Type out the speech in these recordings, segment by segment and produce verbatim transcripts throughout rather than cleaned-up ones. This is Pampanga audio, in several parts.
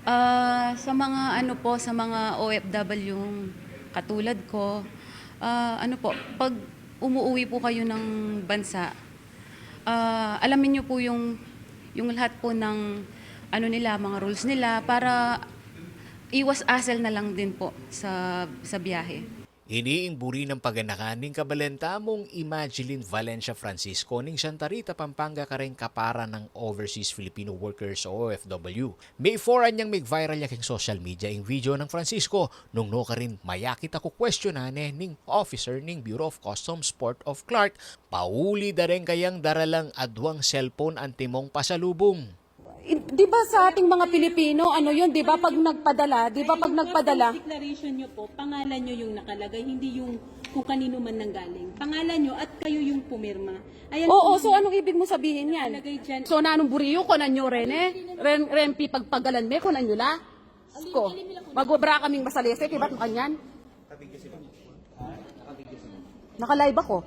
Ah, sa mga ano po, sa mga O F W katulad ko, ah, ano po, pag umuuwi po kayo ng bansa, ah, alamin niyo po yung, yung lahat po ng ano nila, mga rules nila para iwas hassle na lang din po sa, sa biyahe. Ini ing buri nang paganakan ning kabalen tamung Imagine Valencia Francisco ning Santa Rita, Pampanga, kareng kapara nang overseas Filipino workers o O F W. Before anyang mig-viral ya keng social media ing video nang Francisco, nung nukarin mayakit a kukwestiyonan ne ning officer ning Bureau of Customs Port of Clark, pauli da reng kayang daralang aduang cellphone antimong pasalubung. I-, di ba sa ating mga Pilipino, ano yun, di ba, pag nagpadala, di ba, pag Yung nagpadala? Customs declaration nyo po, pangalan nyo yung nakalagay, hindi yung kung kanino man nanggaling. Pangalan nyo at kayo yung pumirma. Ayan Oo, po, so ma'am. Anong ibig mo sabihin yan? Nakalagay dyan. So, nanung buri yu, kunan yu rin e? Ren, ren pipagpagalan me, kunan yu la? Ko, magobra kaming masalese, kibat makanyan? Naka-live ako.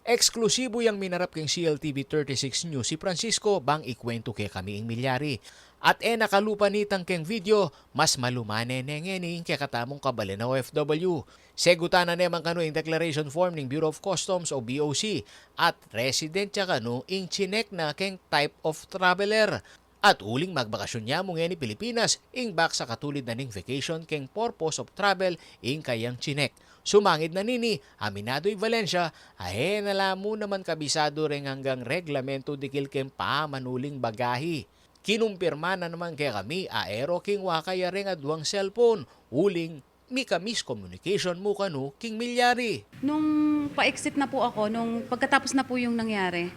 Eksklusibu yang minarap keng C L T V thirty-six News i Francisco bang ikwentu kekami ing milyari. At e na kalupa nitang keng video, mas malumane ne ngeni ing kekatamung kabalen a O F W. Segutan na ne man kanu ing declaration form ning Bureau of Customs o B O C at resident ya kanu ing chinek na keng type of traveler. At uling magbakasyun ya mu ngeni Pilipinas, ing baksa katulid na ning vacation keng purpose of travel ing kayang chinek. Sumangid na nini, aminadu i Valencia, a e na la mu naman kabisadu reng anggang reglamento dikil keng pamanuling bagahi. Kinumpirma na naman kekami a e ro king waka ya reng aduang cellphone, uling mika-miscommunication mu kanu king milyari. Nung pa-exit na po ako, nung pagkatapos na po yung nangyari,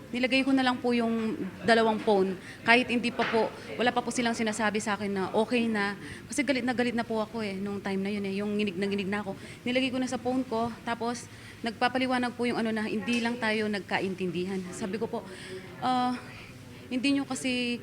nilagay ko na lang po yung dalawang phone. Kahit hindi pa po, wala pa po silang sinasabi sa akin na okay na. Kasi galit na galit na po ako e, nung time na yun e. Yung nginig na nginig na ako. Nilagay ko na sa phone ko, tapos nagpapaliwanag po yung ano na hindi lang tayo nagkaintindihan. Sabi ko po, "Ah, hindi nyo kasi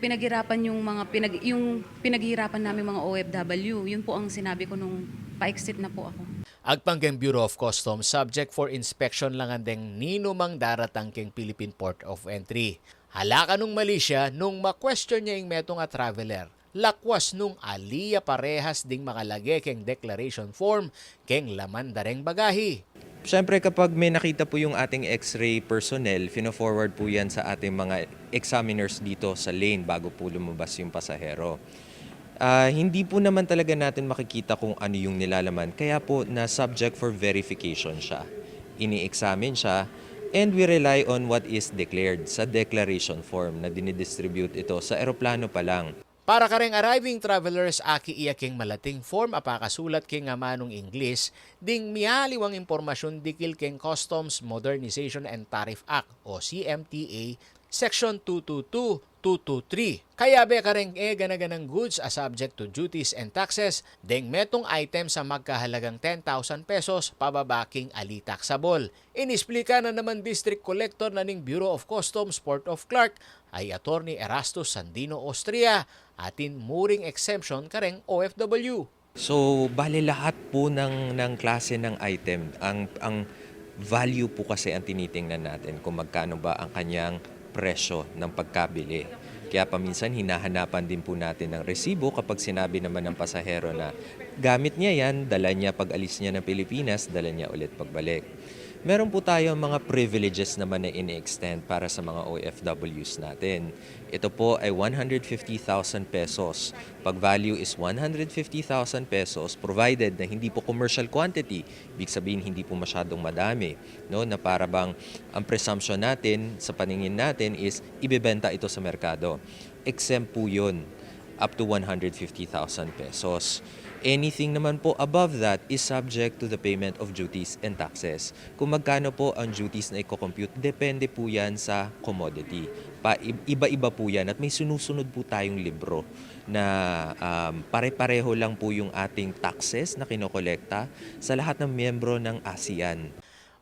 pinaghirapan yung mga pinag-, yung pinaghihirapan namin mga O F W." Yun po ang sinabi ko nung pa-exit na po ako. Agpang keng Bureau of Customs, subject for inspection la ngan deng ninumang daratang keng Philippine Port of Entry. Ala kanung malisya nung ma-question ya ing metung a traveler, lakwas nung ali ya parehas ding makalage keng declaration form keng laman da reng bagahi. Siyempre, kapag may nakita po yung ating X-ray personnel, fino-forward po yan sa ating mga examiners dito sa lane bago po lumabas yung pasahero. Ah, hindi po naman talaga natin makikita kung ano yung nilalaman, kaya po na subject for verification siya. Ini-examine siya, and we rely on what is declared sa declaration form na dinidistribute ito sa eroplano pa lang. Para kareng arriving travelers, aki iya keng malating form a pakasulat keng amanung Ingles ding mialiwang impormasyun dikil keng Customs Modernization and Tariff Act o C M T A Section two two two, two two three. Kayabe kareng e gana-ganang goods a subject to duties and taxes deng metung items a magkahalagang ten thousand pesos pababa king ali taxable. Inisplika na naman District Collector na ning Bureau of Customs Port of Clark a i Attorney Erastus Sandino Austria, atin muring exemption kareng O F W. So, bale lahat po ng, ng klase ng item, ang, ang value po kasi ang tinitingnan natin kung magkano ba ang kanyang presyo ng pagkabili. Kaya paminsan hinahanapan din po natin ng resibo kapag sinabi naman ng pasahero na gamit niya yan, dala niya pag alis niya ng Pilipinas, dala niya ulit pagbalik. Meron po tayong mga privileges naman na ini-extend para sa mga O F Ws natin. Ito po ay one hundred fifty thousand pesos. Pag value is one hundred fifty thousand pesos, provided na hindi po commercial quantity, ibig sabihin hindi po masyadong madami, no, na para bang ang presumption natin sa paningin natin is ibebenta ito sa merkado. Exempt po yun, up to one hundred fifty thousand pesos. Anything naman po above that is subject to the payment of duties and taxes. Kung magkano po ang duties na i-compute, depende po yan sa commodity. Pa, i-, iba-iba po yan at may sinusunod po tayong libro na, um, pare-pareho lang po yung ating taxes na kinokolekta sa lahat ng miyembro ng ASEAN.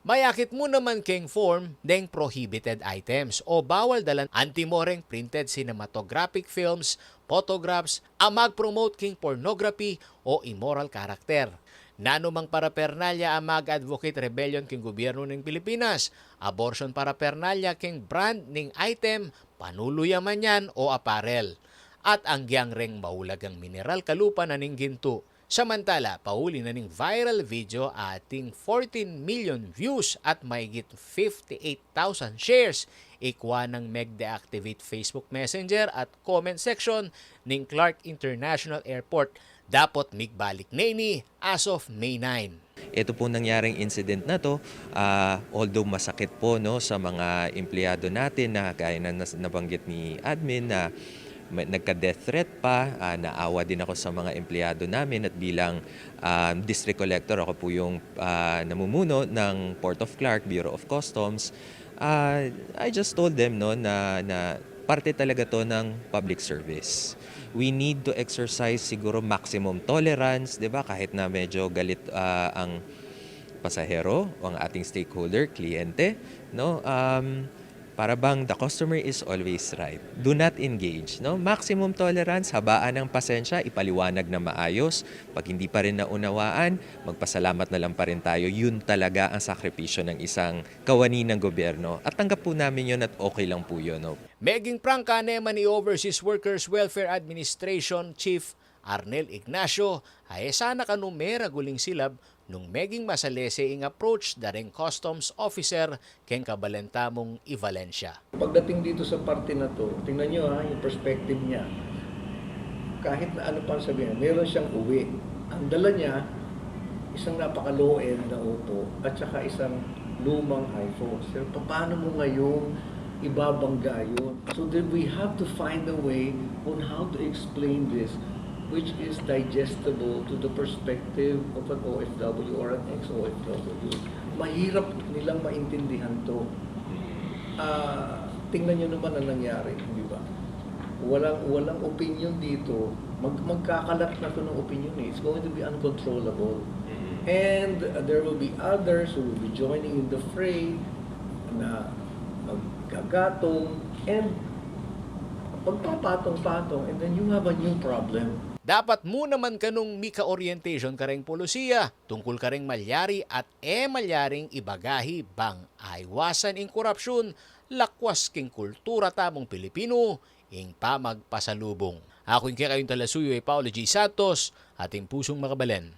Mayakit mu naman keng form deng prohibited items o bawal dalan antimo reng printed cinematographic films, photographs a mag-promote king pornography o immoral character. Nanumang parapernalya a mag-advocate rebellion king gobyerno ning Pilipinas, abortion parapernalya king brand ning item, panulu ya man yan o apparel. At anggyang reng mahulagang mineral kalupa na ning gintu. Samantala, pauli na ning viral video ating fourteen million views at mahigit fifty-eight thousand shares, ikwa nang meg-deactivate Facebook Messenger at comment section ning Clark International Airport. Dapot migbalik na ini as of May nine. Ito pong nangyaring incident na 'to, ah, although masakit po, 'no, sa mga empleyado natin na gaya ng nas-, nabanggit ni admin na may, nagka-death threat pa, ah, naawa din ako sa mga empleyado namin at bilang, ah, district collector, ako po yung, ah, namumuno ng Port of Clark Bureau of Customs. Ah, I just told them, 'no, na, na parte talaga 'to ng public service. We need to exercise siguro maximum tolerance, 'di ba? Kahit na medyo galit, ah, ang pasahero o ang ating stakeholder, kliyente, 'no? Um, para bang the customer is always right. Do not engage, 'no? Maximum tolerance, habaan ang pasensya, ipaliwanag na maayos. Pag hindi pa rin naunawaan, magpasalamat na lang pa rin tayo. Yun talaga ang sakripisyo ng isang kawani ng gobyerno. At tanggap po namin yun at okay lang po yun, 'no? Meging prangka ne man i Overseas Workers Welfare Administration Chief Arnel Ignacio, a e sana kanung merag uling silab nung meging masalese ing approach da reng customs officer keng kabalen tamung i Valencia. Pagdating dito sa parte na 'to, tingnan niyo, ha, yung perspective niya. Kahit na ano pang sabihin, meron siyang uwi. Ang dala niya, isang napaka-low-end na upo at saka isang lumang iPhone. So, paano mo ngayong ibabangga yun? So then we have to find a way on how to explain this which is digestible to the perspective of an O F W or an ex-O F W. Mahirap nilang maintindihan 'to. Ah, tingnan niyo naman ang nangyari, di ba? Walang, walang opinion dito. Mag-, magkakalat na 'to ng opinion, eh. It's going to be uncontrollable. And there will be others who will be joining in the fray na maggagatong and magpapatong-patong, and then you have a new problem. Dapat mu naman kanung mika-orientation kareng pulisiya tungkul kareng malyari at e malyaring ibagahi bang aiwasan ing korapsyun, lakwas king kultura tamung Pilipinu ing pamagpasalubung. Aku ing kekayung talasuyu i Paolo G. Santos, ating pusung makabalen.